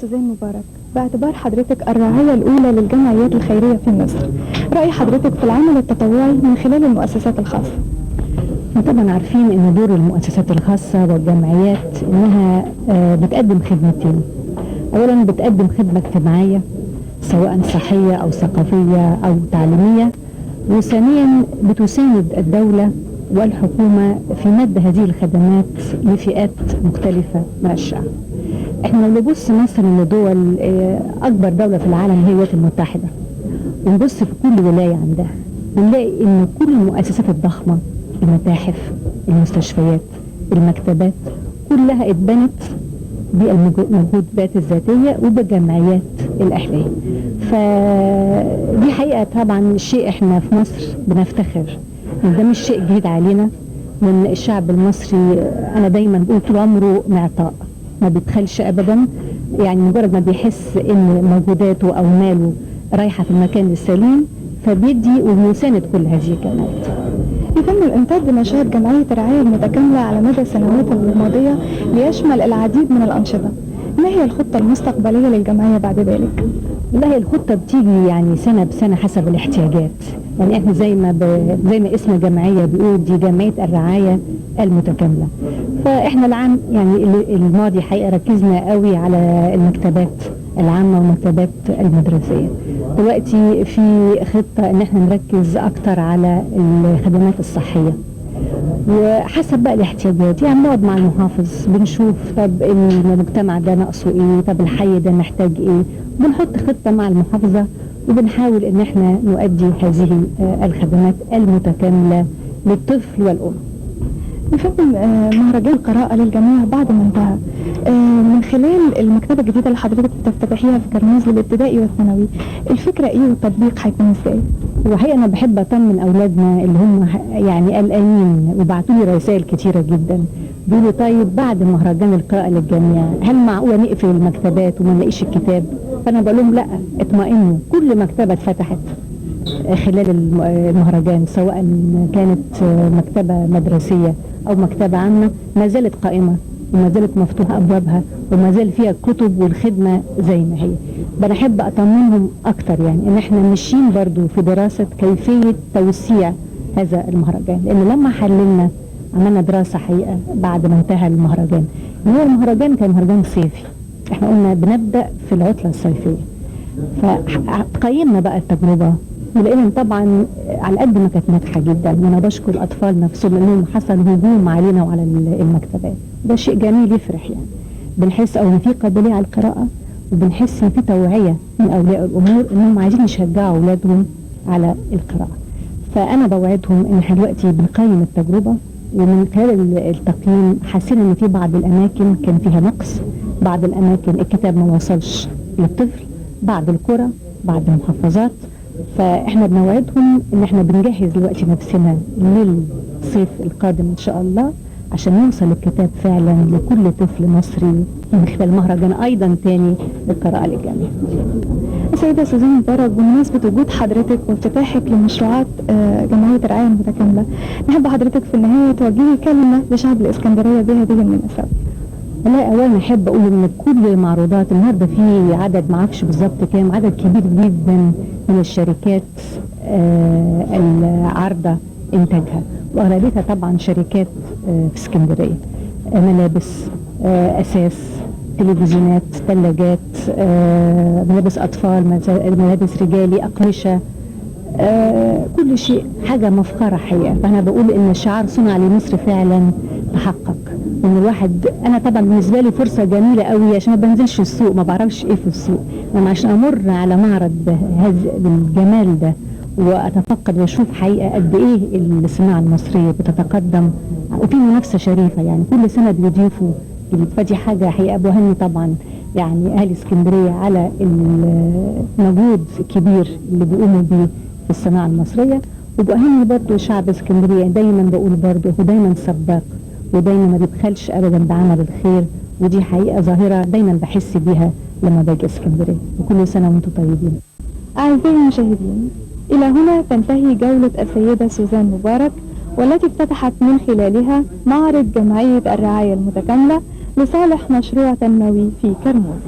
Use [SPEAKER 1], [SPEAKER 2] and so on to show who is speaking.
[SPEAKER 1] سوزان مبارك، باعتبار حضرتك الراعية الأولى للجمعيات الخيرية في مصر، رأي حضرتك في العمل التطوعي من خلال المؤسسات الخاصة؟
[SPEAKER 2] طبعا عارفين ان دور المؤسسات الخاصة والجمعيات انها بتقدم خدمتين. اولا بتقدم خدمة اجتماعية سواء صحية او ثقافية او تعليمية، وثانيا بتساند الدولة والحكومة في مد هذه الخدمات لفئات مختلفة من الشعب. احنا لو نبص مثلا لدول، اكبر دولة في العالم هي الولايات المتحدة، ونبص في كل ولاية عندها بنلاقي ان كل المؤسسات الضخمة، المتاحف، المستشفيات، المكتبات، كلها اتبنت بالمجهودات الذاتية وبالجمعيات الأهلية. فدي حقيقة طبعا شيء احنا في مصر بنفتخر إن ده مش شيء جديد علينا، وان الشعب المصري انا دايما بقول طول عمره معطاء، ما بيبخلش ابدا، يعني مجرد ما بيحس ان مجهوداته او ماله رايحة في المكان السليم فبيدي وبيساند كل هذه الجمعيات.
[SPEAKER 1] يتم الامتداد بنشاط جمعية الرعاية المتكاملة على مدى السنوات الماضية ليشمل العديد من الأنشطة. ما هي الخطة المستقبلية للجمعية بعد ذلك؟
[SPEAKER 2] والله الخطة بتيجي يعني سنة بسنة حسب الاحتياجات، يعني احنا زي ما اسم الجمعية بيقول دي جمعية الرعاية المتكاملة، فاحنا العام يعني الماضي حقيقة ركزنا قوي على المكتبات العامة والمكتبات المدرسية. دلوقتي في خطة ان احنا نركز اكتر على الخدمات الصحية، وحسب بقى الاحتياجات، يعني بنقعد مع المحافظ بنشوف طب المجتمع ده ناقصه ايه، طب الحي ده محتاج ايه، بنحط خطة مع المحافظة وبنحاول ان احنا نؤدي هذه الخدمات المتكاملة للطفل والأم.
[SPEAKER 1] نفهم مهرجان القراءة للجميع بعد ما انتهى، من خلال المكتبة الجديدة اللي حضرتك بتفتتحيها في كرموز للابتدائي والثانوي، الفكرة ايه والتطبيق هيكون ازاي؟
[SPEAKER 2] وحقيقة أنا بحب أطمن أولادنا اللي هم يعني قلقانين وبعتوا لي رسائل كتيرة جدا، بيقولوا طيب بعد مهرجان القراءة للجميع هل معقولة نقفل المكتبات وما نلاقيش الكتاب؟ فأنا بقول لهم لا، اطمئنوا، كل مكتبة اتفتحت خلال المهرجان سواء كانت مكتبة مدرسية أو مكتبة عامة ما زالت قائمة وما زالت مفتوحة أبوابها وما زال فيها الكتب والخدمة زي ما هي. بحب أطمنهم أكتر يعني إن إحنا ماشيين برضو في دراسة كيفية توسيع هذا المهرجان، لأن لما حللنا عملنا دراسة حقيقة بعد ما انتهى المهرجان، إن هو المهرجان كان مهرجان صيفي، إحنا قلنا بنبدأ في العطلة الصيفية، فقيمنا بقى التجربة ولقينا طبعا على قد ما كانت ناجحة جدا، وانا بشكر الاطفال نفسهم لانهم حصل هجوم علينا وعلى المكتبات، ده شيء جميل يفرح، يعني بنحس او ان في قابلية على القراءة، وبنحس ان في توعيه من اولياء الامور انهم عايزين يشجعوا اولادهم على القراءة. فانا بوعدهم ان احنا دلوقتي بنقيم التجربة، ومن خلال التقييم حسينا ان في بعض الاماكن كان فيها نقص، بعض الاماكن الكتاب ما وصلش للطفل، بعض القرى، بعض المحافظات، فاحنا بنوعدهم ان احنا بنجهز دلوقتي نفسنا للصيف القادم ان شاء الله عشان نوصل الكتاب فعلا لكل طفل مصري من خلال مهرجان ايضا تاني للقراءة للجميع.
[SPEAKER 1] السيدة سوزان مبارك، بمناسبة وجود حضرتك وافتتاحك لمشروعات جمعية الرعاية المتكاملة، نحب حضرتك في النهاية توجهي كلمة لشعب الإسكندرية بهذه المناسبة.
[SPEAKER 2] والله أولا أحب أقول إن كل المعروضات النهارده في عدد ما أعرفش بالظبط كام، عدد كبير جدا من الشركات العارضة إنتاجها، وأغلبيتها طبعا شركات في اسكندرية، ملابس، أساس، تلفزيونات، ثلاجات، ملابس أطفال، ملابس رجالي، أقمشة، كل شيء، حاجة مفخرة حقيقة. فأنا بقول إن شعار صنع لمصر فعلا تحقق، إن الواحد، أنا طبعا بالنسبة لي فرصة جميلة قوي عشان ما بنزلش السوق، ما بعرفش إيه في السوق، أنا عشان أمر على معرض بالجمال ده وأتفقد وأشوف حقيقة قد إيه الصناعة المصرية بتتقدم، وفي منافسة شريفة، يعني كل سنة بيضيفوا جديد، فدي حاجة حقيقة بهني طبعا يعني أهل اسكندرية على المجهود الكبير اللي بيقوموا بيه في الصناعة المصرية، وبأهني برضو شعب اسكندرية، دايما بقول برضو هو دايما سباق ودايما ما بيبخلش أبدا بعمل الخير، ودي حقيقة ظاهرة دايما بحس بيها لما باجي اسكندرية. وكل سنة وانتم طيبين.
[SPEAKER 1] أعزائي المشاهدين، إلى هنا تنتهي جولة السيدة سوزان مبارك، والتي افتتحت من خلالها معرض جمعية الرعاية المتكاملة لصالح مشروع تنموي في كرموز.